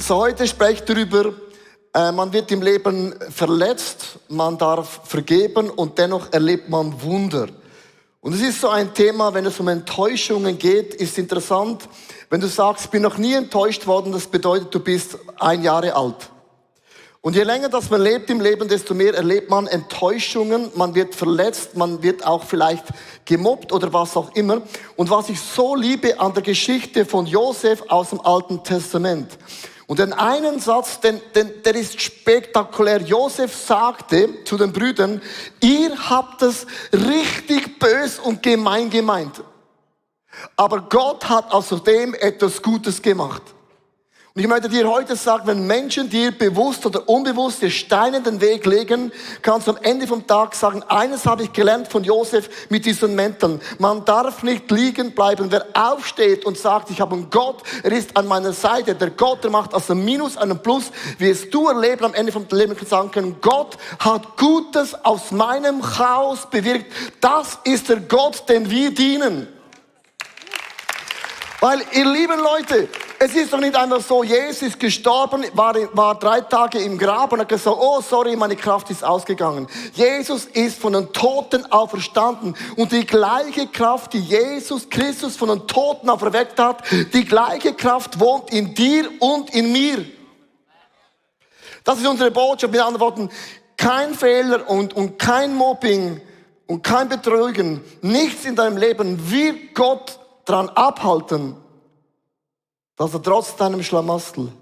So, heute spreche ich darüber, man wird im Leben verletzt, man darf vergeben und dennoch erlebt man Wunder. Und es ist so ein Thema, wenn es um Enttäuschungen geht, ist interessant, wenn du sagst, ich bin noch nie enttäuscht worden, das bedeutet, du bist 1 Jahr alt. Und je länger das man lebt im Leben, desto mehr erlebt man Enttäuschungen, man wird verletzt, man wird auch vielleicht gemobbt oder was auch immer. Und was ich so liebe an der Geschichte von Josef aus dem Alten Testament. Und den einen Satz, der ist spektakulär. Josef sagte zu den Brüdern, ihr habt es richtig bös und gemein gemeint. Aber Gott hat aus dem etwas Gutes gemacht. Und ich möchte dir heute sagen, wenn Menschen dir bewusst oder unbewusst dir Steine in den Weg legen, kannst du am Ende vom Tag sagen, eines habe ich gelernt von Josef mit diesen Mänteln. Man darf nicht liegen bleiben. Wer aufsteht und sagt, ich habe einen Gott, er ist an meiner Seite. Der Gott, der macht aus einem Minus einen Plus. Wie es du erleben am Ende vom Leben sagen können, Gott hat Gutes aus meinem Chaos bewirkt. Das ist der Gott, den wir dienen. Weil, ihr lieben Leute, es ist doch nicht einfach so, Jesus ist gestorben, war 3 Tage im Grab und hat gesagt, oh sorry, meine Kraft ist ausgegangen. Jesus ist von den Toten auferstanden und die gleiche Kraft, die Jesus Christus von den Toten auferweckt hat, die gleiche Kraft wohnt in dir und in mir. Das ist unsere Botschaft. Mit anderen Worten, kein Fehler und kein Mobbing und kein Betrügen, nichts in deinem Leben wird Gott daran abhalten, dass er trotz deinem Schlamassel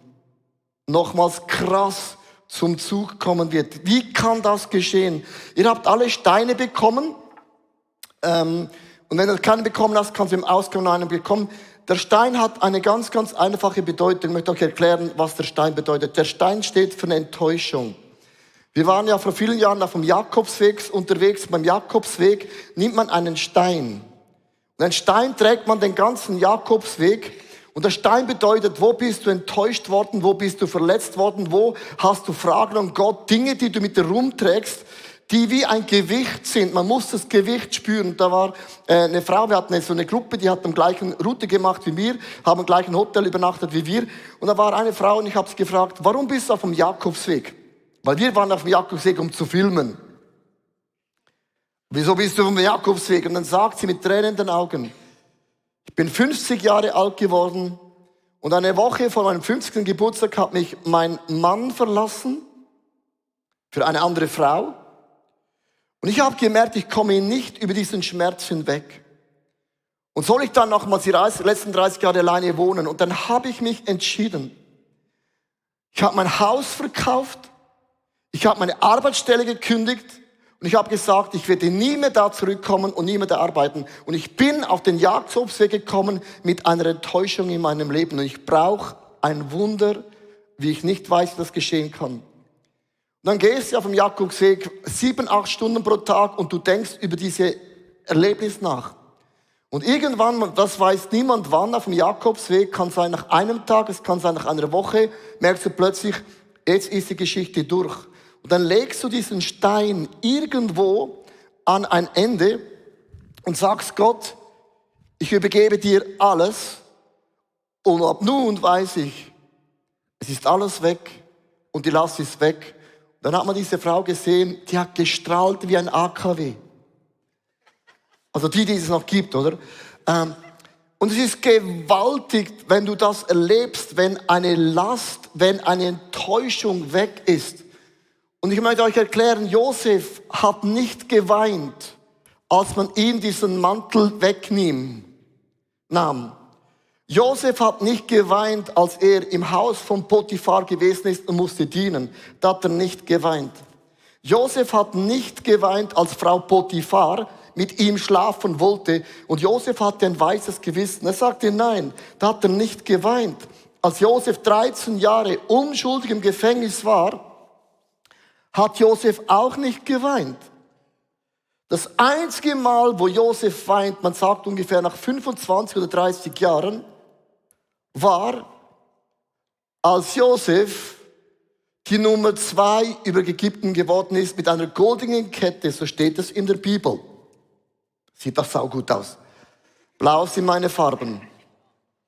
nochmals krass zum Zug kommen wird. Wie kann das geschehen? Ihr habt alle Steine bekommen. Und wenn du keinen bekommen hast, kannst du im Ausgang noch einen bekommen. Der Stein hat eine ganz, ganz einfache Bedeutung. Ich möchte euch erklären, was der Stein bedeutet. Der Stein steht für eine Enttäuschung. Wir waren ja vor vielen Jahren auf dem Jakobsweg unterwegs. Beim Jakobsweg nimmt man einen Stein. Und einen Stein trägt man den ganzen Jakobsweg. Und der Stein bedeutet, wo bist du enttäuscht worden, wo bist du verletzt worden, wo hast du Fragen an Gott, Dinge, die du mit dir rumträgst, die wie ein Gewicht sind. Man muss das Gewicht spüren. Da war eine Frau, wir hatten so eine Gruppe, die hat am gleichen Route gemacht wie wir, haben im gleichen Hotel übernachtet wie wir. Und da war eine Frau und ich habe sie gefragt, warum bist du auf dem Jakobsweg? Weil wir waren auf dem Jakobsweg, um zu filmen. Wieso bist du auf dem Jakobsweg? Und dann sagt sie mit Tränen in den Augen, ich bin 50 Jahre alt geworden und eine Woche vor meinem 50. Geburtstag hat mich mein Mann verlassen für eine andere Frau. Und ich habe gemerkt, ich komme nicht über diesen Schmerz hinweg. Und soll ich dann nochmals die letzten 30 Jahre alleine wohnen? Und dann habe ich mich entschieden. Ich habe mein Haus verkauft, ich habe meine Arbeitsstelle gekündigt, und ich habe gesagt, ich werde nie mehr da zurückkommen und nie mehr da arbeiten. Und ich bin auf den Jakobsweg gekommen mit einer Enttäuschung in meinem Leben. Und ich brauche ein Wunder, wie ich nicht weiß, wie das geschehen kann. Und dann gehst du auf dem Jakobsweg 7, 8 Stunden pro Tag und du denkst über diese Erlebnis nach. Und irgendwann, das weiß niemand wann, auf dem Jakobsweg, kann sein nach einem Tag, es kann sein nach einer Woche, merkst du plötzlich, jetzt ist die Geschichte durch. Und dann legst du diesen Stein irgendwo an ein Ende und sagst Gott, ich übergebe dir alles und ab nun weiß ich, es ist alles weg und die Last ist weg. Dann hat man diese Frau gesehen, die hat gestrahlt wie ein AKW. Also die es noch gibt, oder? Und es ist gewaltig, wenn du das erlebst, wenn eine Last, wenn eine Enttäuschung weg ist. Und ich möchte euch erklären, Josef hat nicht geweint, als man ihm diesen Mantel nahm. Josef hat nicht geweint, als er im Haus von Potiphar gewesen ist und musste dienen. Da hat er nicht geweint. Josef hat nicht geweint, als Frau Potiphar mit ihm schlafen wollte. Und Josef hatte ein weißes Gewissen. Er sagte nein, da hat er nicht geweint. Als Josef 13 Jahre unschuldig im Gefängnis war, hat Josef auch nicht geweint. Das einzige Mal, wo Josef weint, man sagt ungefähr nach 25 oder 30 Jahren, war, als Josef die Nummer 2 über Ägypten geworden ist mit einer goldenen Kette, so steht es in der Bibel. Sieht doch saugut aus. Blau sind meine Farben.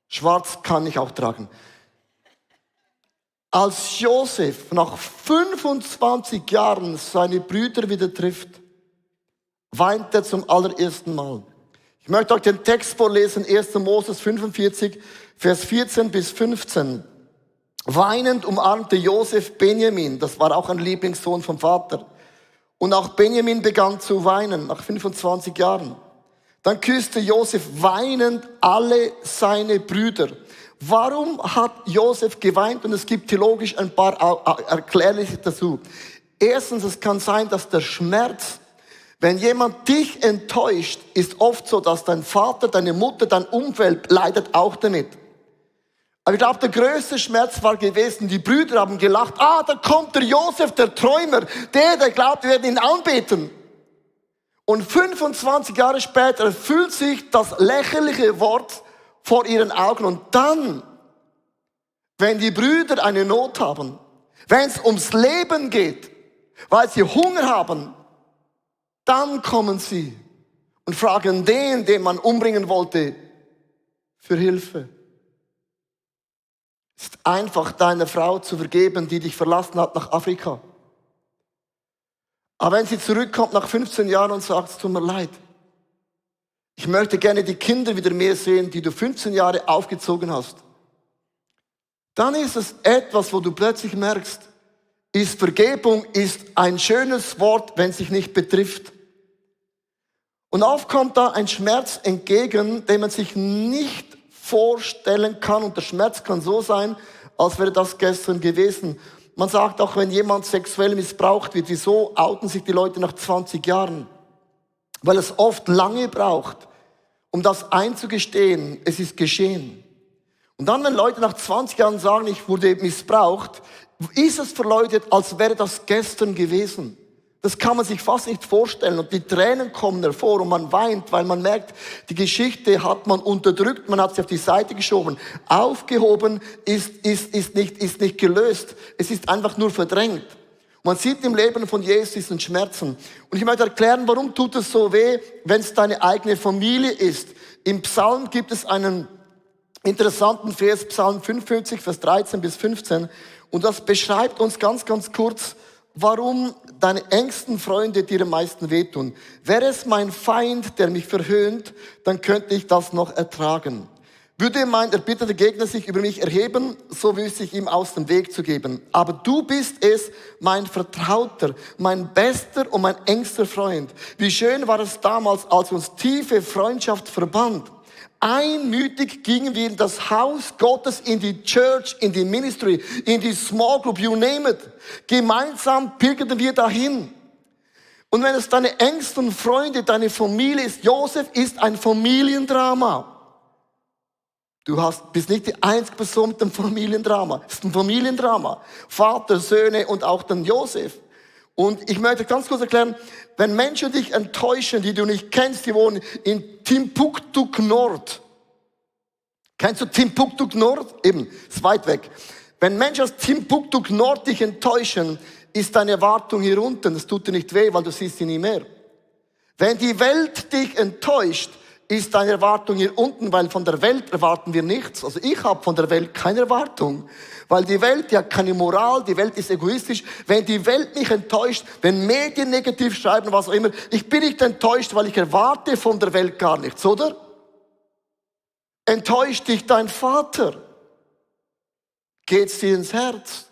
Schwarz kann ich auch tragen. Als Josef nach 25 Jahren seine Brüder wieder trifft, weint er zum allerersten Mal. Ich möchte euch den Text vorlesen, 1. Moses 45, Vers 14 bis 15. Weinend umarmte Josef Benjamin, das war auch ein Lieblingssohn vom Vater. Und auch Benjamin begann zu weinen nach 25 Jahren. Dann küsste Josef weinend alle seine Brüder. Warum hat Josef geweint? Und es gibt theologisch ein paar Erklärliche dazu. Erstens, es kann sein, dass der Schmerz, wenn jemand dich enttäuscht, ist oft so, dass dein Vater, deine Mutter, dein Umfeld leidet auch damit. Aber ich glaube, der größte Schmerz war gewesen, die Brüder haben gelacht, da kommt der Josef, der Träumer, der glaubt, wir werden ihn anbeten. Und 25 Jahre später erfüllt sich das lächerliche Wort vor ihren Augen. Und dann, wenn die Brüder eine Not haben, wenn es ums Leben geht, weil sie Hunger haben, dann kommen sie und fragen den man umbringen wollte, für Hilfe. Es ist einfach, deiner Frau zu vergeben, die dich verlassen hat nach Afrika. Aber wenn sie zurückkommt nach 15 Jahren und sagt, es tut mir leid, ich möchte gerne die Kinder wieder mehr sehen, die du 15 Jahre aufgezogen hast, dann ist es etwas, wo du plötzlich merkst, Vergebung ist ein schönes Wort, wenn es sich nicht betrifft. Und oft kommt da ein Schmerz entgegen, den man sich nicht vorstellen kann. Und der Schmerz kann so sein, als wäre das gestern gewesen. Man sagt auch, wenn jemand sexuell missbraucht wird, wieso outen sich die Leute nach 20 Jahren? Weil es oft lange braucht, um das einzugestehen, es ist geschehen. Und dann, wenn Leute nach 20 Jahren sagen, ich wurde missbraucht, ist es für Leute, als wäre das gestern gewesen. Das kann man sich fast nicht vorstellen. Und die Tränen kommen hervor und man weint, weil man merkt, die Geschichte hat man unterdrückt, man hat sie auf die Seite geschoben. Aufgehoben ist nicht gelöst. Es ist einfach nur verdrängt. Man sieht im Leben von Jesus diesen Schmerzen. Und ich möchte erklären, warum tut es so weh, wenn es deine eigene Familie ist. Im Psalm gibt es einen interessanten Vers, Psalm 55, Vers 13 bis 15. Und das beschreibt uns ganz kurz, warum deine engsten Freunde dir am meisten wehtun. Wäre es mein Feind, der mich verhöhnt, dann könnte ich das noch ertragen. Würde mein erbitterter Gegner sich über mich erheben, so wüsste ich ihm aus dem Weg zu geben. Aber du bist es, mein Vertrauter, mein bester und mein engster Freund. Wie schön war es damals, als uns tiefe Freundschaft verband. Einmütig gingen wir in das Haus Gottes, in die Church, in die Ministry, in die Small Group, you name it. Gemeinsam pilgerten wir dahin. Und wenn es deine engsten Freunde, deine Familie ist, Josef ist ein Familiendrama. Du bist nicht die einzige Person mit dem Familiendrama. Es ist ein Familiendrama. Vater, Söhne und auch dann Josef. Und ich möchte ganz kurz erklären, wenn Menschen dich enttäuschen, die du nicht kennst, die wohnen in Timbuktu Nord. Kennst du Timbuktu Nord? Eben, ist weit weg. Wenn Menschen aus Timbuktu Nord dich enttäuschen, ist deine Erwartung hier unten. Das tut dir nicht weh, weil du siehst sie nie mehr. Wenn die Welt dich enttäuscht, ist deine Erwartung hier unten, weil von der Welt erwarten wir nichts. Also ich habe von der Welt keine Erwartung, weil die Welt hat keine Moral, die Welt ist egoistisch. Wenn die Welt mich enttäuscht, wenn Medien negativ schreiben, was auch immer, ich bin nicht enttäuscht, weil ich erwarte von der Welt gar nichts, oder? Enttäuscht dich dein Vater? Geht's dir ins Herz?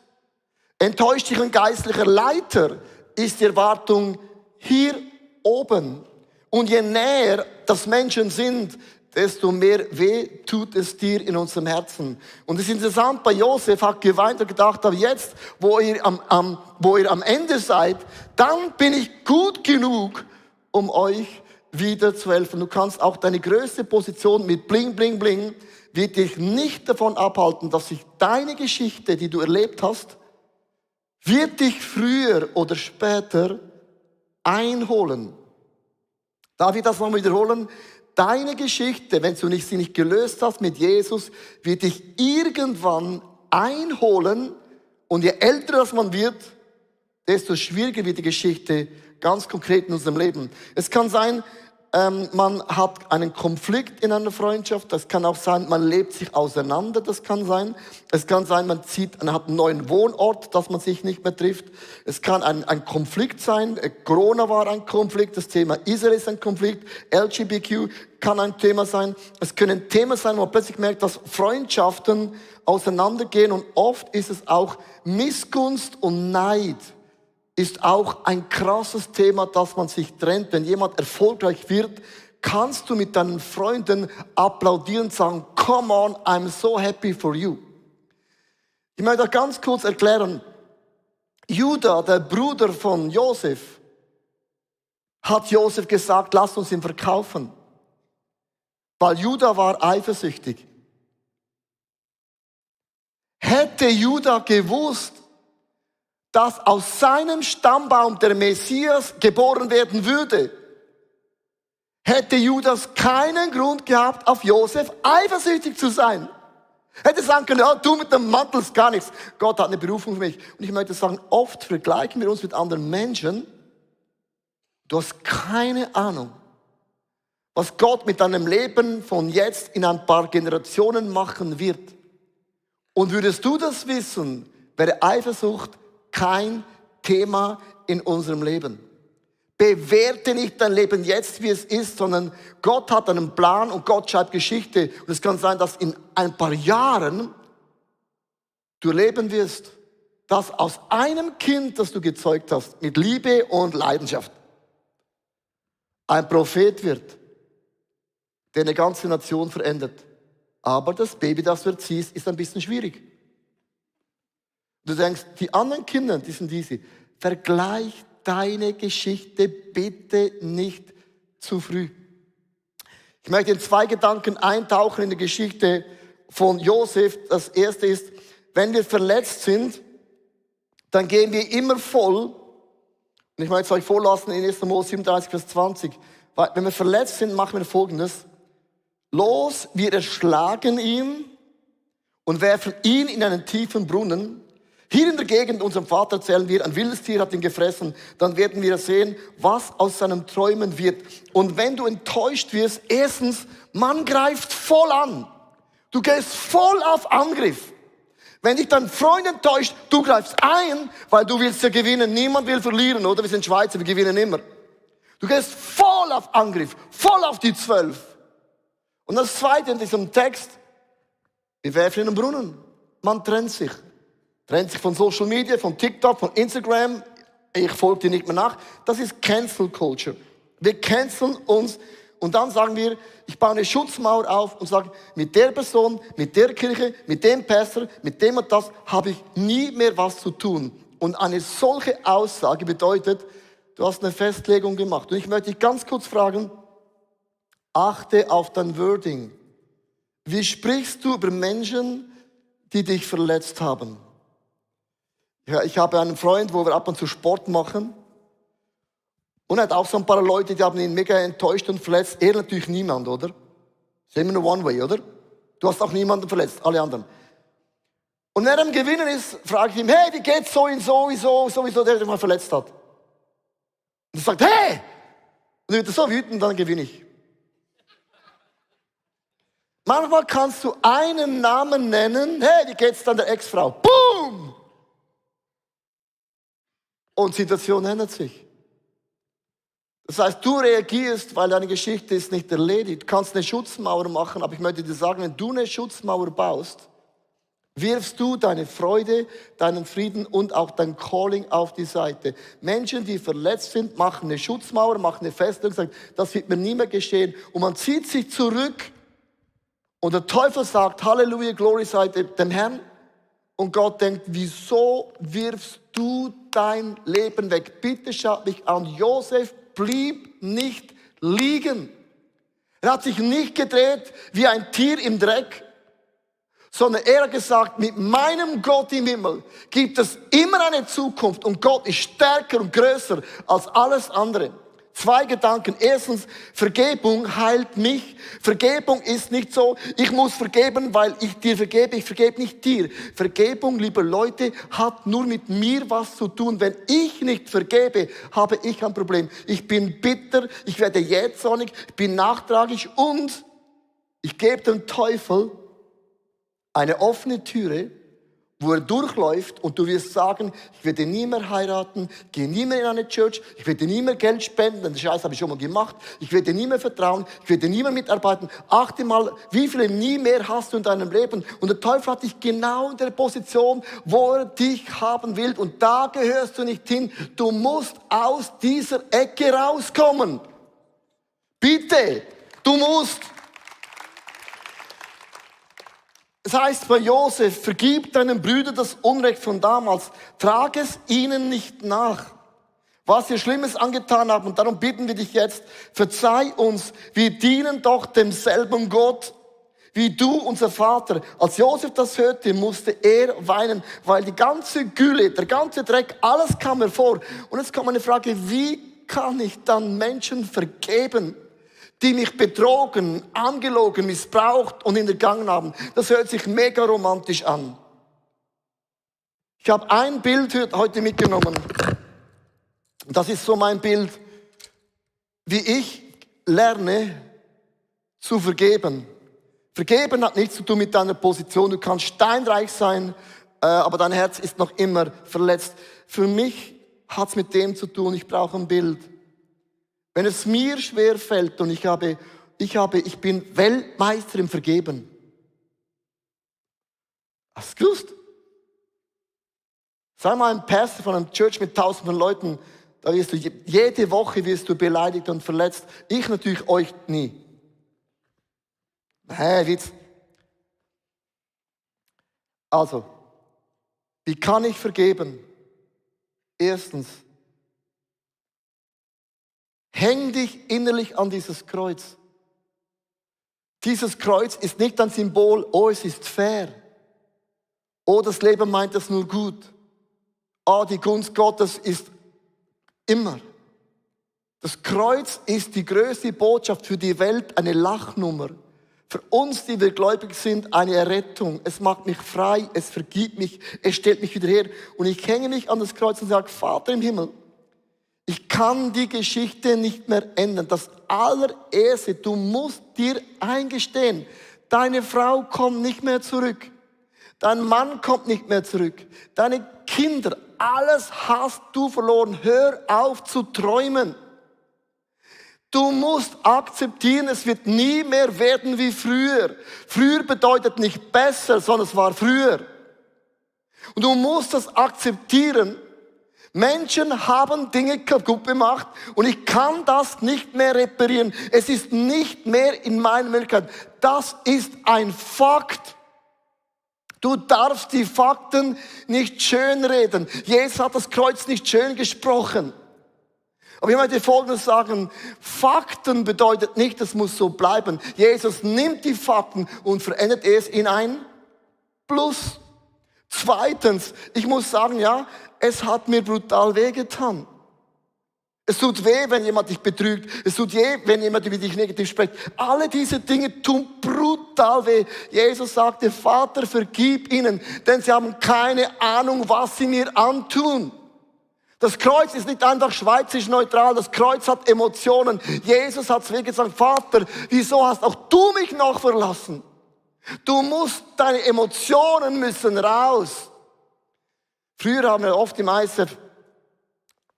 Enttäuscht dich ein geistlicher Leiter? Ist die Erwartung hier oben? Und je näher das Menschen sind, desto mehr weh tut es dir in unserem Herzen. Und es ist interessant, bei Josef hat geweint und gedacht, aber jetzt, wo ihr am Ende seid, dann bin ich gut genug, um euch wieder zu helfen. Du kannst auch deine größte Position mit Bling, Bling, Bling, wird dich nicht davon abhalten, dass sich deine Geschichte, die du erlebt hast, wird dich früher oder später einholen. Darf ich das noch wiederholen? Deine Geschichte, wenn du sie nicht gelöst hast mit Jesus, wird dich irgendwann einholen. Und je älter das man wird, desto schwieriger wird die Geschichte ganz konkret in unserem Leben. Es kann sein, man hat einen Konflikt in einer Freundschaft. Das kann auch sein, man lebt sich auseinander. Das kann sein. Es kann sein, man hat einen neuen Wohnort, dass man sich nicht mehr trifft. Es kann ein Konflikt sein. Corona war ein Konflikt. Das Thema Israel ist ein Konflikt. LGBTQ kann ein Thema sein. Es können Themen sein, wo man plötzlich merkt, dass Freundschaften auseinandergehen. Und oft ist es auch Missgunst und Neid. Ist auch ein krasses Thema, dass man sich trennt. Wenn jemand erfolgreich wird, kannst du mit deinen Freunden applaudieren und sagen, come on, I'm so happy for you. Ich möchte ganz kurz erklären, Judah, der Bruder von Josef, hat Josef gesagt, lass uns ihn verkaufen. Weil Judah war eifersüchtig. Hätte Judah gewusst, dass aus seinem Stammbaum der Messias geboren werden würde, hätte Judas keinen Grund gehabt, auf Josef eifersüchtig zu sein. Hätte sagen können, ja, du mit dem Mantel ist gar nichts. Gott hat eine Berufung für mich. Und ich möchte sagen, oft vergleichen wir uns mit anderen Menschen. Du hast keine Ahnung, was Gott mit deinem Leben von jetzt in ein paar Generationen machen wird. Und würdest du das wissen, wäre Eifersucht kein Thema in unserem Leben. Bewerte nicht dein Leben jetzt, wie es ist, sondern Gott hat einen Plan und Gott schreibt Geschichte. Und es kann sein, dass in ein paar Jahren du erleben wirst, dass aus einem Kind, das du gezeugt hast, mit Liebe und Leidenschaft, ein Prophet wird, der eine ganze Nation verändert. Aber das Baby, das du erziehst, ist ein bisschen schwierig. Du denkst, die anderen Kinder, die sind easy. Vergleich deine Geschichte bitte nicht zu früh. Ich möchte in 2 Gedanken eintauchen in die Geschichte von Josef. Das erste ist, wenn wir verletzt sind, dann gehen wir immer voll. Und ich möchte es euch vorlassen in 1. Mose 37, Vers 20. Wenn wir verletzt sind, machen wir Folgendes. Los, wir erschlagen ihn und werfen ihn in einen tiefen Brunnen. Hier in der Gegend unserem Vater erzählen wir, ein wildes Tier hat ihn gefressen. Dann werden wir sehen, was aus seinem Träumen wird. Und wenn du enttäuscht wirst, erstens, man greift voll an. Du gehst voll auf Angriff. Wenn dich dein Freund enttäuscht, du greifst ein, weil du willst ja gewinnen. Niemand will verlieren, oder? Wir sind Schweizer, wir gewinnen immer. Du gehst voll auf Angriff, voll auf die 12. Und das Zweite in diesem Text, wir werfen in den Brunnen. Man trennt sich. Trennt sich von Social Media, von TikTok, von Instagram. Ich folge dir nicht mehr nach. Das ist Cancel Culture. Wir canceln uns und dann sagen wir, ich baue eine Schutzmauer auf und sage, mit der Person, mit der Kirche, mit dem Pastor, mit dem und das habe ich nie mehr was zu tun. Und eine solche Aussage bedeutet, du hast eine Festlegung gemacht. Und ich möchte dich ganz kurz fragen, achte auf dein Wording. Wie sprichst du über Menschen, die dich verletzt haben? Ja, ich habe einen Freund, wo wir ab und zu Sport machen. Und er hat auch so ein paar Leute, die haben ihn mega enttäuscht und verletzt. Er natürlich niemand, oder? Das ist immer nur One Way, oder? Du hast auch niemanden verletzt, alle anderen. Und wenn er am Gewinnen ist, frage ich ihn, hey, wie geht's so, sowieso, der mal verletzt hat? Und er sagt, hey! Und er wird so wütend, dann gewinne ich. Manchmal kannst du einen Namen nennen, hey, wie geht's dann der Ex-Frau? Boom! Und die Situation ändert sich. Das heißt, du reagierst, weil deine Geschichte ist nicht erledigt. Du kannst eine Schutzmauer machen, aber ich möchte dir sagen, wenn du eine Schutzmauer baust, wirfst du deine Freude, deinen Frieden und auch dein Calling auf die Seite. Menschen, die verletzt sind, machen eine Schutzmauer, machen eine Festung, sagen, das wird mir nie mehr geschehen. Und man zieht sich zurück und der Teufel sagt, Halleluja, Glory sei dem Herrn. Und Gott denkt, wieso wirfst du dein Leben weg? Bitte schaut mich an. Josef blieb nicht liegen. Er hat sich nicht gedreht wie ein Tier im Dreck, sondern er hat gesagt, mit meinem Gott im Himmel gibt es immer eine Zukunft und Gott ist stärker und größer als alles andere. 2 Gedanken. Erstens, Vergebung heilt mich. Vergebung ist nicht so, ich muss vergeben, weil ich dir vergebe. Ich vergebe nicht dir. Vergebung, liebe Leute, hat nur mit mir was zu tun. Wenn ich nicht vergebe, habe ich ein Problem. Ich bin bitter, ich werde jähzornig, ich bin nachtragig und ich gebe dem Teufel eine offene Türe, wo er durchläuft und du wirst sagen, ich werde nie mehr heiraten, gehe nie mehr in eine Church, ich werde nie mehr Geld spenden, den Scheiß habe ich schon mal gemacht, ich werde nie mehr vertrauen, ich werde nie mehr mitarbeiten. Achte mal, wie viele nie mehr hast du in deinem Leben? Und der Teufel hat dich genau in der Position, wo er dich haben will und da gehörst du nicht hin. Du musst aus dieser Ecke rauskommen. Bitte, du musst. Es heißt bei Josef, vergib deinen Brüdern das Unrecht von damals, trag es ihnen nicht nach, was sie Schlimmes angetan haben. Und darum bitten wir dich jetzt, verzeih uns, wir dienen doch demselben Gott, wie du, unser Vater. Als Josef das hörte, musste er weinen, weil die ganze Gülle, der ganze Dreck, alles kam hervor. Und jetzt kommt eine Frage, wie kann ich dann Menschen vergeben, die mich betrogen, angelogen, missbraucht und hintergangen haben? Das hört sich mega romantisch an. Ich habe ein Bild heute mitgenommen. Das ist so mein Bild, wie ich lerne zu vergeben. Vergeben hat nichts zu tun mit deiner Position. Du kannst steinreich sein, aber dein Herz ist noch immer verletzt. Für mich hat es mit dem zu tun, ich brauche ein Bild. Wenn es mir schwer fällt und ich bin Weltmeister im Vergeben. Hast du gewusst? Sei mal ein Pastor von einer Church mit 1000 von Leuten, da wirst du, jede Woche wirst du beleidigt und verletzt. Ich natürlich euch nie. Witz. Also, wie kann ich vergeben? Erstens, häng dich innerlich an dieses Kreuz. Dieses Kreuz ist nicht ein Symbol, oh, es ist fair. Oh, das Leben meint es nur gut. Oh, die Gunst Gottes ist immer. Das Kreuz ist die größte Botschaft für die Welt, eine Lachnummer. Für uns, die wir gläubig sind, eine Errettung. Es macht mich frei, es vergibt mich, es stellt mich wieder her. Und ich hänge mich an das Kreuz und sage, Vater im Himmel, ich kann die Geschichte nicht mehr ändern. Das allererste, du musst dir eingestehen, deine Frau kommt nicht mehr zurück. Dein Mann kommt nicht mehr zurück. Deine Kinder, alles hast du verloren. Hör auf zu träumen. Du musst akzeptieren, es wird nie mehr werden wie früher. Früher bedeutet nicht besser, sondern es war früher. Und du musst das akzeptieren. Menschen haben Dinge kaputt gemacht und ich kann das nicht mehr reparieren. Es ist nicht mehr in meiner Möglichkeit. Das ist ein Fakt. Du darfst die Fakten nicht schönreden. Jesus hat das Kreuz nicht schön gesprochen. Aber ich möchte Folgendes sagen. Fakten bedeutet nicht, es muss so bleiben. Jesus nimmt die Fakten und verändert es in ein Plus. Zweitens, ich muss sagen, ja, es hat mir brutal wehgetan. Es tut weh, wenn jemand dich betrügt. Es tut weh, wenn jemand über dich negativ spricht. Alle diese Dinge tun brutal weh. Jesus sagte, Vater, vergib ihnen, denn sie haben keine Ahnung, was sie mir antun. Das Kreuz ist nicht einfach schweizerisch neutral, das Kreuz hat Emotionen. Jesus hat zu mir gesagt, Vater, wieso hast auch du mich noch verlassen? Du musst, deine Emotionen müssen raus. Früher haben wir oft im ISF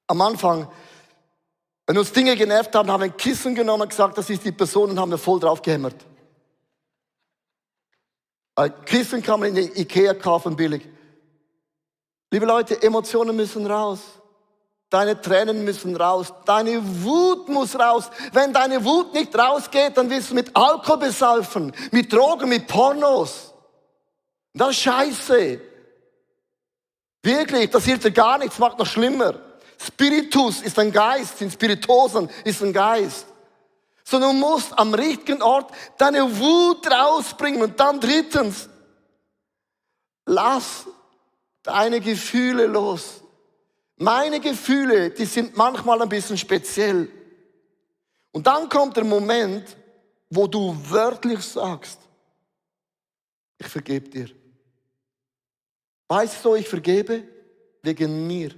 am Anfang, wenn uns Dinge genervt haben, haben wir ein Kissen genommen und gesagt, das ist die Person und haben wir voll drauf gehämmert. Ein Kissen kann man in der Ikea kaufen, billig. Liebe Leute, Emotionen müssen raus. Deine Tränen müssen raus. Deine Wut muss raus. Wenn deine Wut nicht rausgeht, dann wirst du mit Alkohol besaufen, mit Drogen, mit Pornos. Das ist scheiße. Wirklich, das hilft dir gar nichts, macht noch schlimmer. Spiritus ist ein Geist, Spiritosen ist ein Geist. Sondern du musst am richtigen Ort deine Wut rausbringen. Und dann drittens, lass deine Gefühle los. Meine Gefühle, die sind manchmal ein bisschen speziell. Und dann kommt der Moment, wo du wörtlich sagst, ich vergebe dir. Weißt du, ich vergebe wegen mir,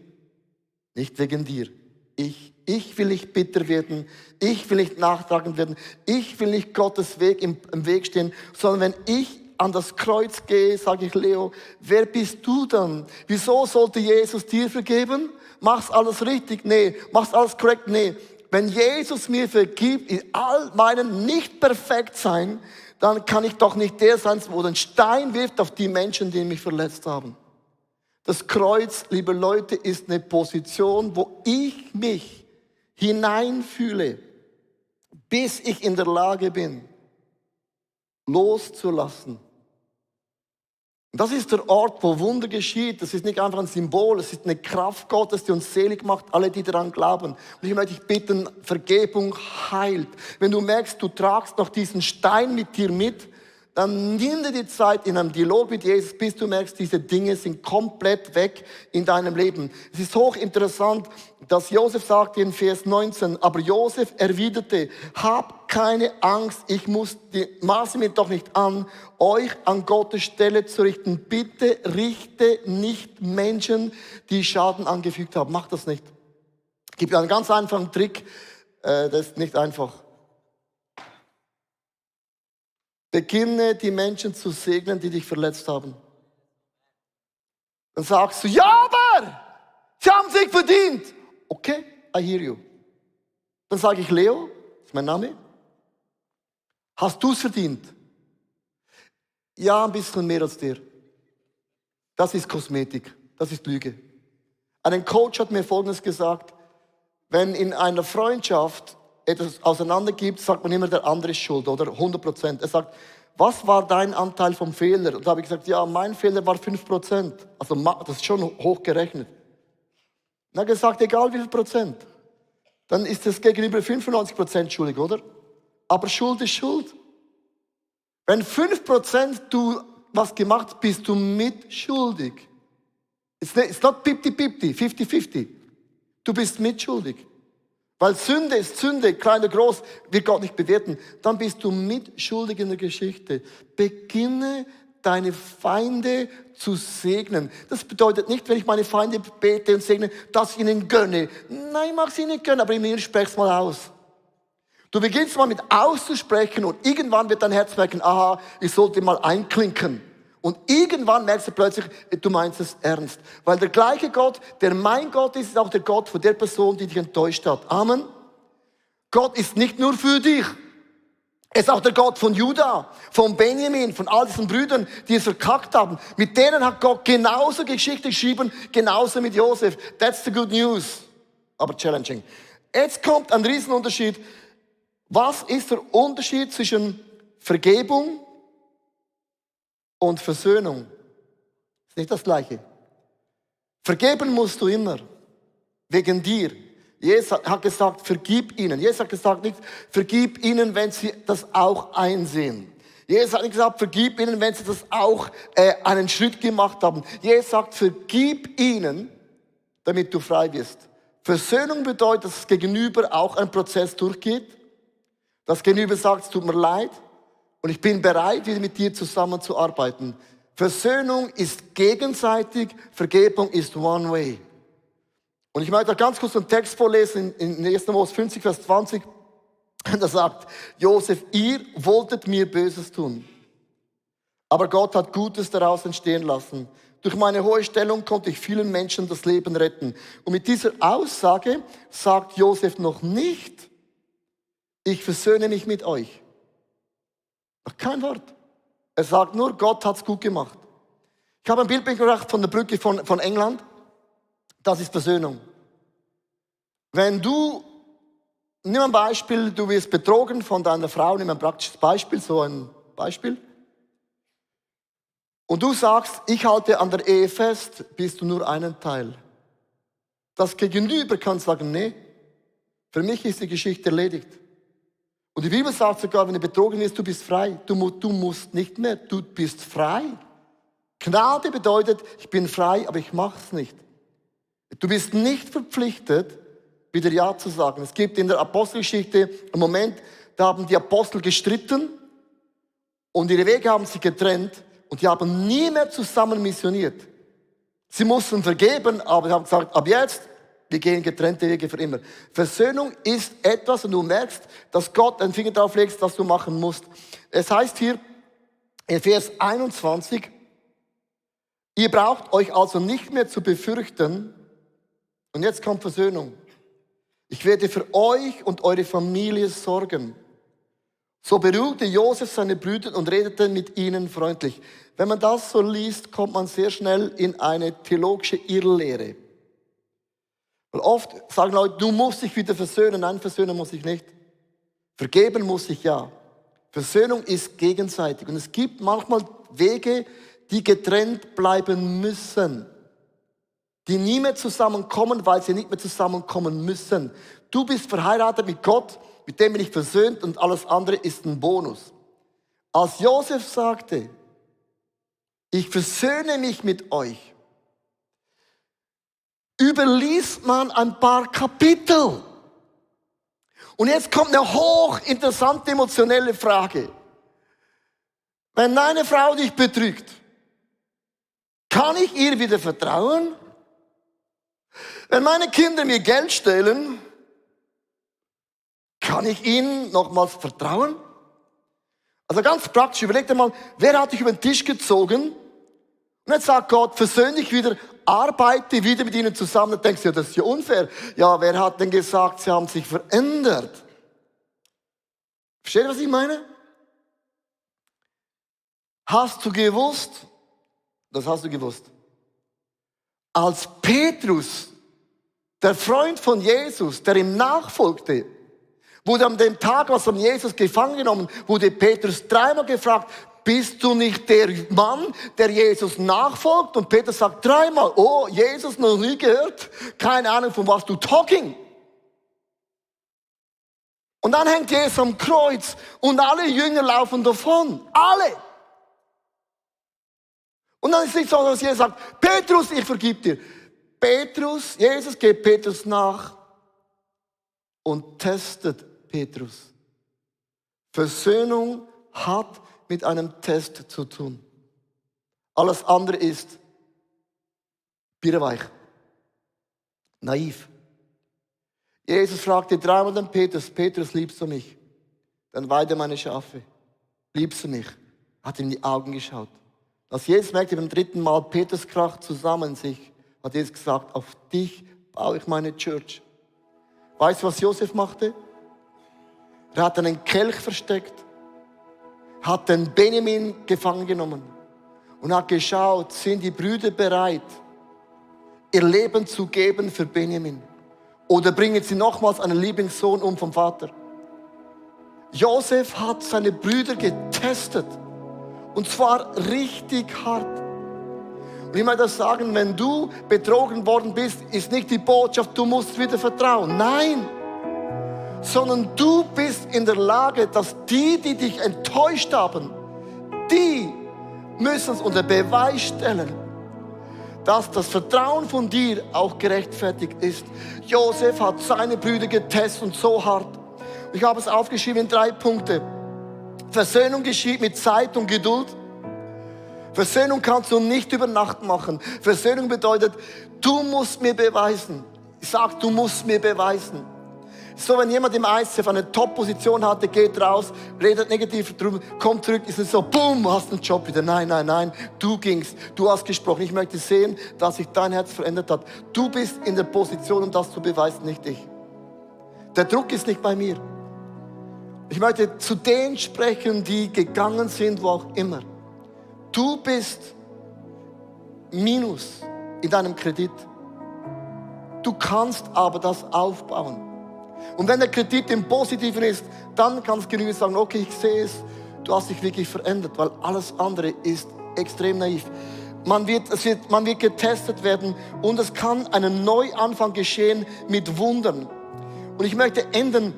nicht wegen dir. Ich will nicht bitter werden, ich will nicht nachtragend werden, ich will nicht Gottes Weg im Weg stehen, sondern wenn ich an das Kreuz gehe, sage ich, Leo, wer bist du dann? Wieso sollte Jesus dir vergeben? Machst alles richtig? Nee. Machst alles korrekt? Nee. Wenn Jesus mir vergibt, in all meinen nicht perfekt sein, dann kann ich doch nicht der sein, wo den Stein wirft auf die Menschen, die mich verletzt haben. Das Kreuz, liebe Leute, ist eine Position, wo ich mich hineinfühle, bis ich in der Lage bin, loszulassen. Und das ist der Ort, wo Wunder geschieht. Das ist nicht einfach ein Symbol, es ist eine Kraft Gottes, die uns selig macht, alle, die daran glauben. Und ich möchte dich bitten, Vergebung heilt. Wenn du merkst, du tragst noch diesen Stein mit dir mit, dann nimm dir die Zeit in einem Dialog mit Jesus, bis du merkst, diese Dinge sind komplett weg in deinem Leben. Es ist hochinteressant, dass Josef sagt in Vers 19, aber Josef erwiderte, hab keine Angst, maße mir doch nicht an, euch an Gottes Stelle zu richten. Bitte richte nicht Menschen, die Schaden angefügt haben. Mach das nicht. Ich gebe dir einen ganz einfachen Trick, das ist nicht einfach. Beginne die Menschen zu segnen, die dich verletzt haben. Dann sagst du, ja, aber sie haben sich verdient. Okay, I hear you. Dann sage ich, Leo, das ist mein Name. Hast du es verdient? Ja, ein bisschen mehr als dir. Das ist Kosmetik, das ist Lüge. Ein Coach hat mir Folgendes gesagt, wenn in einer Freundschaft etwas auseinandergibt, sagt man immer, der andere ist schuld, oder 100%. Er sagt, was war dein Anteil vom Fehler? Und da habe ich gesagt, ja, mein Fehler war 5%. Also das ist schon hochgerechnet. Und er hat gesagt, egal wie viel Prozent, dann ist das gegenüber 95% schuldig, oder? Aber Schuld ist Schuld. Wenn 5% du was gemacht hast, bist du mitschuldig. It's not 50-50, 50-50. Du bist mitschuldig. Weil Sünde ist Sünde, klein oder groß, wird Gott nicht bewerten. Dann bist du mitschuldig in der Geschichte. Beginne deine Feinde zu segnen. Das bedeutet nicht, wenn ich meine Feinde bete und segne, dass ich ihnen gönne. Nein, ich mag sie nicht gönnen, aber in mir sprech's mal aus. Du beginnst mal mit auszusprechen und irgendwann wird dein Herz merken, aha, ich sollte mal einklinken. Und irgendwann merkst du plötzlich, du meinst es ernst. Weil der gleiche Gott, der mein Gott ist, ist auch der Gott von der Person, die dich enttäuscht hat. Amen. Gott ist nicht nur für dich. Er ist auch der Gott von Judah, von Benjamin, von all diesen Brüdern, die es verkackt haben. Mit denen hat Gott genauso Geschichte geschrieben, genauso mit Josef. That's the good news. Aber challenging. Jetzt kommt ein Riesenunterschied. Was ist der Unterschied zwischen Vergebung und Versöhnung? Ist nicht das Gleiche. Vergeben musst du immer. Wegen dir. Jesus hat gesagt, vergib ihnen. Jesus hat gesagt nicht, vergib ihnen, wenn sie das auch einsehen. Jesus hat nicht gesagt, vergib ihnen, wenn sie das auch einen Schritt gemacht haben. Jesus sagt, vergib ihnen, damit du frei wirst. Versöhnung bedeutet, dass das Gegenüber auch einen Prozess durchgeht. Das Gegenüber sagt, es tut mir leid und ich bin bereit, wieder mit dir zusammenzuarbeiten. Versöhnung ist gegenseitig, Vergebung ist one way. Und ich möchte ganz kurz einen Text vorlesen in 1. Mose 50, Vers 20. Da sagt Josef, ihr wolltet mir Böses tun, aber Gott hat Gutes daraus entstehen lassen. Durch meine hohe Stellung konnte ich vielen Menschen das Leben retten. Und mit dieser Aussage sagt Josef noch nicht, ich versöhne mich mit euch. Noch kein Wort. Er sagt nur, Gott hat's gut gemacht. Ich habe ein Bild mitgebracht von der Brücke von England. Das ist Versöhnung. Wenn nimm ein Beispiel, du wirst betrogen von deiner Frau, nimm ein praktisches Beispiel, so ein Beispiel. Und du sagst, ich halte an der Ehe fest, bist du nur einen Teil. Das Gegenüber kann sagen, nee, für mich ist die Geschichte erledigt. Und die Bibel sagt sogar, wenn du betrogen wirst, du bist frei. Du musst nicht mehr, du bist frei. Gnade bedeutet, ich bin frei, aber ich mach's nicht. Du bist nicht verpflichtet, wieder Ja zu sagen. Es gibt in der Apostelgeschichte einen Moment, da haben die Apostel gestritten und ihre Wege haben sich getrennt und die haben nie mehr zusammen missioniert. Sie mussten vergeben, aber sie haben gesagt, ab jetzt, wir gehen getrennte Wege für immer. Versöhnung ist etwas, und du merkst, dass Gott einen Finger drauf legt, das du machen musst. Es heißt hier in Vers 21, ihr braucht euch also nicht mehr zu befürchten. Und jetzt kommt Versöhnung. Ich werde für euch und eure Familie sorgen. So beruhigte Josef seine Brüder und redete mit ihnen freundlich. Wenn man das so liest, kommt man sehr schnell in eine theologische Irrlehre. Weil oft sagen Leute, du musst dich wieder versöhnen. Nein, versöhnen muss ich nicht. Vergeben muss ich ja. Versöhnung ist gegenseitig. Und es gibt manchmal Wege, die getrennt bleiben müssen. Die nie mehr zusammenkommen, weil sie nicht mehr zusammenkommen müssen. Du bist verheiratet mit Gott, mit dem bin ich versöhnt und alles andere ist ein Bonus. Als Josef sagte, ich versöhne mich mit euch, überliest man ein paar Kapitel. Und jetzt kommt eine hochinteressante emotionelle Frage. Wenn deine Frau dich betrügt, kann ich ihr wieder vertrauen? Wenn meine Kinder mir Geld stehlen, kann ich ihnen nochmals vertrauen? Also ganz praktisch, überleg dir mal, wer hat dich über den Tisch gezogen? Und jetzt sagt Gott, versöhn dich wieder, arbeite wieder mit ihnen zusammen. Dann denkst du, ja, das ist ja unfair. Ja, wer hat denn gesagt, sie haben sich verändert? Versteht ihr, was ich meine? Hast du gewusst, das hast du gewusst, als Petrus, der Freund von Jesus, der ihm nachfolgte, wurde an dem Tag, was von Jesus gefangen genommen, wurde Petrus dreimal gefragt, bist du nicht der Mann, der Jesus nachfolgt? Und Petrus sagt dreimal, oh, Jesus noch nie gehört, keine Ahnung, von was du talking. Und dann hängt Jesus am Kreuz und alle Jünger laufen davon. Alle. Und dann ist es nicht so, dass Jesus sagt, Petrus, ich vergib dir. Jesus geht Petrus nach und testet Petrus. Versöhnung hat mit einem Test zu tun. Alles andere ist bierweich, naiv. Jesus fragte dreimal den Petrus, Petrus, liebst du mich? Dann weide meine Schafe. Liebst du mich? Hat ihm in die Augen geschaut. Als Jesus merkte beim dritten Mal, Petrus kracht zusammen in sich, hat Jesus gesagt, auf dich baue ich meine Church. Weißt du, was Josef machte? Er hat einen Kelch versteckt, hat den Benjamin gefangen genommen und hat geschaut, sind die Brüder bereit, ihr Leben zu geben für Benjamin? Oder bringen sie nochmals einen Lieblingssohn um vom Vater? Josef hat seine Brüder getestet. Und zwar richtig hart. Und ich möchte das sagen, wenn du betrogen worden bist, ist nicht die Botschaft, du musst wieder vertrauen. Nein. Sondern du bist in der Lage, dass die dich enttäuscht haben, die müssen es unter Beweis stellen, dass das Vertrauen von dir auch gerechtfertigt ist. Josef hat seine Brüder getestet und so hart. Ich habe es aufgeschrieben in 3 Punkte. Versöhnung geschieht mit Zeit und Geduld. Versöhnung kannst du nicht über Nacht machen. Versöhnung bedeutet, du musst mir beweisen. Ich sage, du musst mir beweisen. So, wenn jemand im ICF eine Top-Position hatte, geht raus, redet negativ drüber, kommt zurück, ist es so, boom, hast einen Job wieder. Nein, nein, nein, du gingst, du hast gesprochen. Ich möchte sehen, dass sich dein Herz verändert hat. Du bist in der Position, um das zu beweisen, nicht ich. Der Druck ist nicht bei mir. Ich möchte zu denen sprechen, die gegangen sind, wo auch immer. Du bist Minus in deinem Kredit. Du kannst aber das aufbauen. Und wenn der Kredit im Positiven ist, dann kannst du genügend sagen, okay, ich sehe es, du hast dich wirklich verändert, weil alles andere ist extrem naiv. Man wird getestet werden und es kann ein Neuanfang geschehen mit Wundern. Und ich möchte enden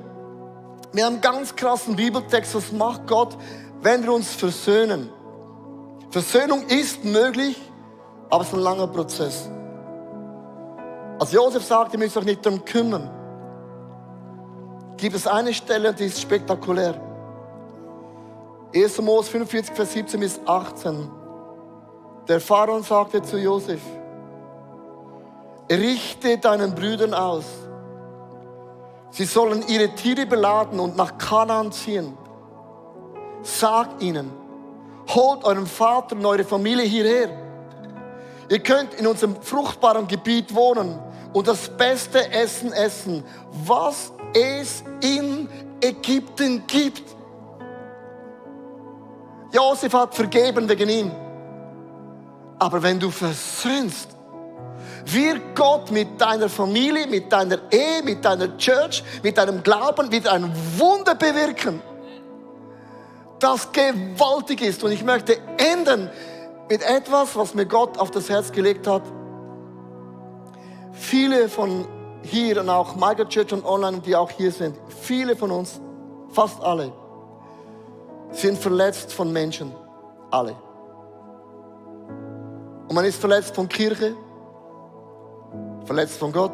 mit einem ganz krassen Bibeltext, was macht Gott, wenn wir uns versöhnen. Versöhnung ist möglich, aber es ist ein langer Prozess. Als Josef sagte, ihr müsst euch nicht darum kümmern, gibt es eine Stelle, und die ist spektakulär. 1. Mose 45, Vers 17 bis 18. Der Pharao sagte zu Josef, richte deinen Brüdern aus. Sie sollen ihre Tiere beladen und nach Kanaan ziehen. Sag ihnen, holt euren Vater und eure Familie hierher. Ihr könnt in unserem fruchtbaren Gebiet wohnen und das beste Essen essen, was es in Ägypten gibt. Josef hat vergeben wegen ihm. Aber wenn du versöhnst, wird Gott mit deiner Familie, mit deiner Ehe, mit deiner Church, mit deinem Glauben wieder ein Wunder bewirken, das gewaltig ist. Und ich möchte enden mit etwas, was mir Gott auf das Herz gelegt hat. Viele von hier und auch Mega Church und Online, die auch hier sind, viele von uns, fast alle, sind verletzt von Menschen. Alle. Und man ist verletzt von Kirche, verletzt von Gott.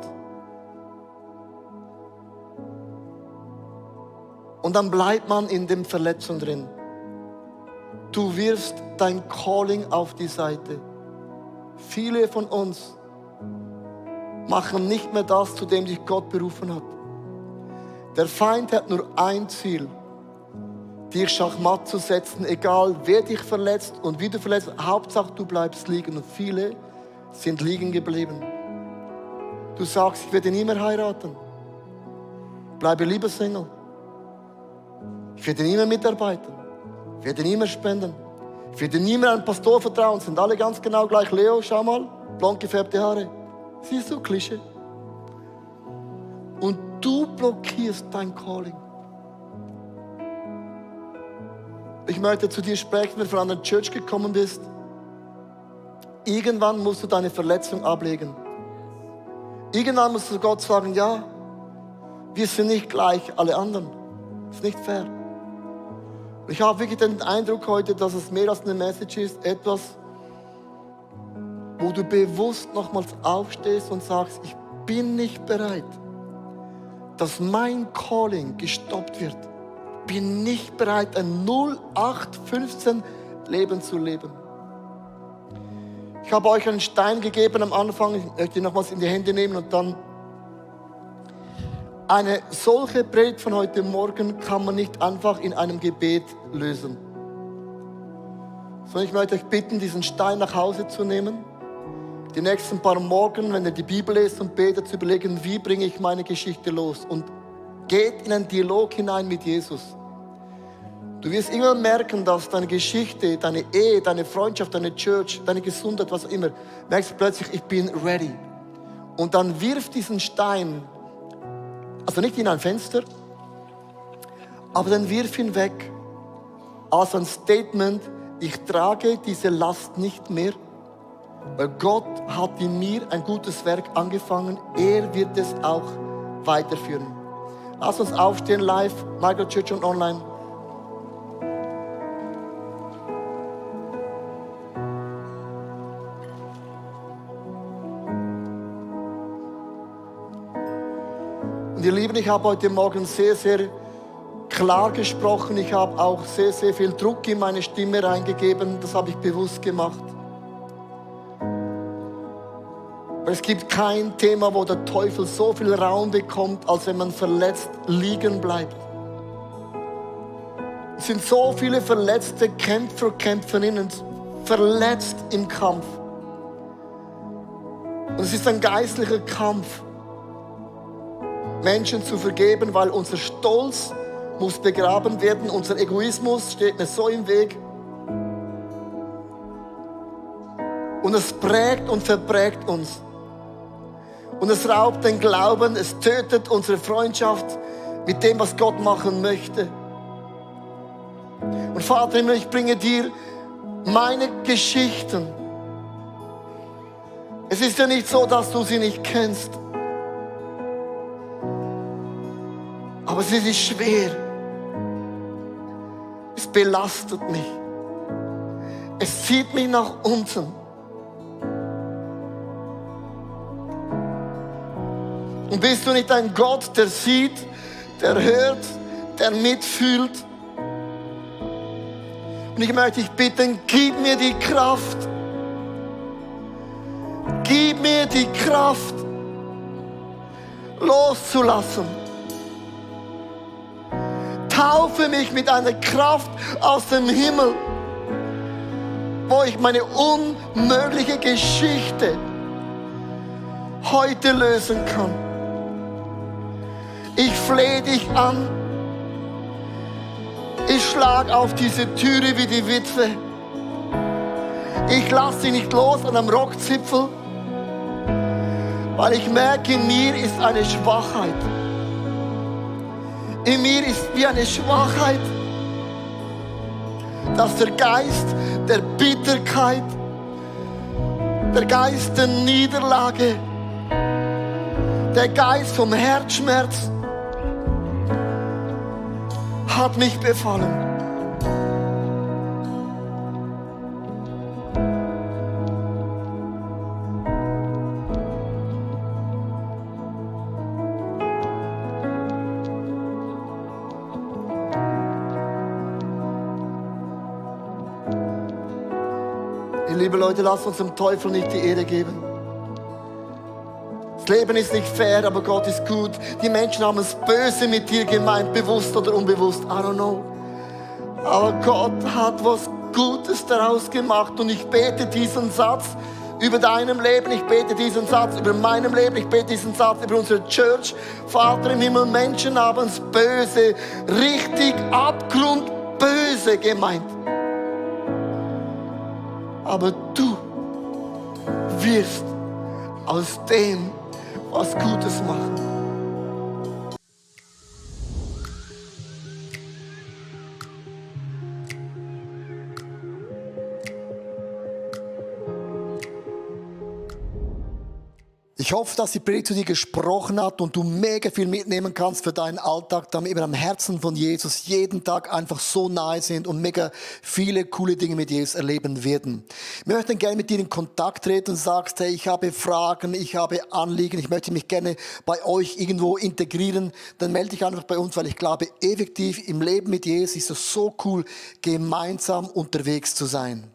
Und dann bleibt man in der Verletzung drin. Du wirfst dein Calling auf die Seite. Viele von uns machen nicht mehr das, zu dem dich Gott berufen hat. Der Feind hat nur ein Ziel, dich schachmatt zu setzen, egal wer dich verletzt und wie du verletzt. Hauptsache du bleibst liegen. Und viele sind liegen geblieben. Du sagst, ich werde nie mehr heiraten. Bleibe lieber Single. Ich werde nie mehr mitarbeiten. Ich werde nie mehr spenden. Ich werde nie mehr einem Pastor vertrauen. Sind alle ganz genau gleich. Leo, schau mal, blond gefärbte Haare. Siehst du, Klischee. Und du blockierst dein Calling. Ich möchte zu dir sprechen, wenn du von einer Church gekommen bist. Irgendwann musst du deine Verletzung ablegen. Irgendwann musst du Gott sagen, ja, wir sind nicht gleich alle anderen. Das ist nicht fair. Ich habe wirklich den Eindruck heute, dass es mehr als eine Message ist, etwas, wo du bewusst nochmals aufstehst und sagst, ich bin nicht bereit, dass mein Calling gestoppt wird. Ich bin nicht bereit, ein 0815 Leben zu leben. Ich habe euch einen Stein gegeben am Anfang, ich möchte ihn nochmals in die Hände nehmen und dann eine solche Predigt von heute Morgen kann man nicht einfach in einem Gebet lösen. Sondern ich möchte euch bitten, diesen Stein nach Hause zu nehmen, die nächsten paar Morgen, wenn ihr die Bibel lest und betet, zu überlegen, wie bringe ich meine Geschichte los und geht in einen Dialog hinein mit Jesus. Du wirst irgendwann merken, dass deine Geschichte, deine Ehe, deine Freundschaft, deine Church, deine Gesundheit, was auch immer, merkst du plötzlich, ich bin ready. Und dann wirf diesen Stein, also nicht in ein Fenster, aber dann wirf ihn weg als ein Statement, ich trage diese Last nicht mehr, weil Gott hat in mir ein gutes Werk angefangen, er wird es auch weiterführen. Lass uns aufstehen live, Mega Church und online. Und ihr Lieben, ich habe heute Morgen sehr, sehr klar gesprochen. Ich habe auch sehr, sehr viel Druck in meine Stimme reingegeben. Das habe ich bewusst gemacht. Weil es gibt kein Thema, wo der Teufel so viel Raum bekommt, als wenn man verletzt liegen bleibt. Es sind so viele verletzte Kämpfer, Kämpferinnen, verletzt im Kampf. Und es ist ein geistlicher Kampf, Menschen zu vergeben, weil unser Stolz muss begraben werden, unser Egoismus steht mir so im Weg. Und es prägt und verprägt uns. Und es raubt den Glauben, es tötet unsere Freundschaft mit dem, was Gott machen möchte. Und Vater Himmel, ich bringe dir meine Geschichten. Es ist ja nicht so, dass du sie nicht kennst. Aber es ist schwer. Es belastet mich. Es zieht mich nach unten. Und bist du nicht ein Gott, der sieht, der hört, der mitfühlt. Und ich möchte dich bitten, gib mir die Kraft. Gib mir die Kraft, loszulassen. Taufe mich mit einer Kraft aus dem Himmel, wo ich meine unmögliche Geschichte heute lösen kann. Ich flehe dich an. Ich schlage auf diese Türe wie die Witwe. Ich lasse sie nicht los an einem Rockzipfel, weil ich merke, in mir ist eine Schwachheit. In mir ist wie eine Schwachheit, dass der Geist der Bitterkeit, der Geist der Niederlage, der Geist vom Herzschmerz hat mich befallen. Liebe Leute, lasst uns dem Teufel nicht die Ehre geben. Das Leben ist nicht fair, aber Gott ist gut. Die Menschen haben es böse mit dir gemeint, bewusst oder unbewusst. I don't know. Aber Gott hat was Gutes daraus gemacht und ich bete diesen Satz über deinem Leben, ich bete diesen Satz über meinem Leben, ich bete diesen Satz über unsere Church. Vater im Himmel, Menschen haben es böse, richtig abgrundböse gemeint. Aber du wirst aus dem was Gutes machen. Ich hoffe, dass die Predigt zu dir gesprochen hat und du mega viel mitnehmen kannst für deinen Alltag, damit wir am Herzen von Jesus jeden Tag einfach so nahe sind und mega viele coole Dinge mit Jesus erleben werden. Wir möchten gerne mit dir in Kontakt treten und sagst, hey, ich habe Fragen, ich habe Anliegen, ich möchte mich gerne bei euch irgendwo integrieren, dann melde dich einfach bei uns, weil ich glaube, effektiv im Leben mit Jesus ist es so cool, gemeinsam unterwegs zu sein.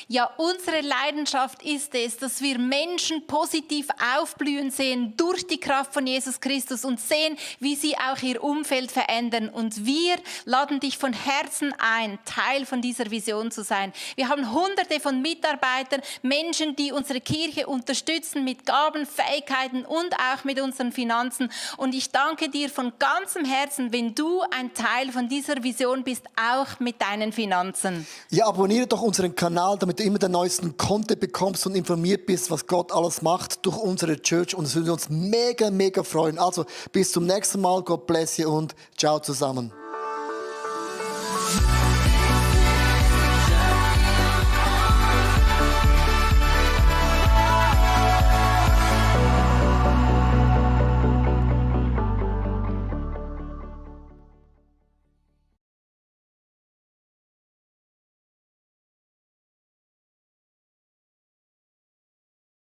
Ja, unsere Leidenschaft ist es, dass wir Menschen positiv aufblühen sehen durch die Kraft von Jesus Christus und sehen, wie sie auch ihr Umfeld verändern. Und wir laden dich von Herzen ein, Teil von dieser Vision zu sein. Wir haben Hunderte von Mitarbeitern, Menschen, die unsere Kirche unterstützen mit Gaben, Fähigkeiten und auch mit unseren Finanzen. Und ich danke dir von ganzem Herzen, wenn du ein Teil von dieser Vision bist, auch mit deinen Finanzen. Ja, abonniere doch unseren Kanal, damit du immer den neuesten Content bekommst und informiert bist, was Gott alles macht durch unsere Church. Und es würde uns mega, mega freuen. Also bis zum nächsten Mal. Gott bless you und ciao zusammen.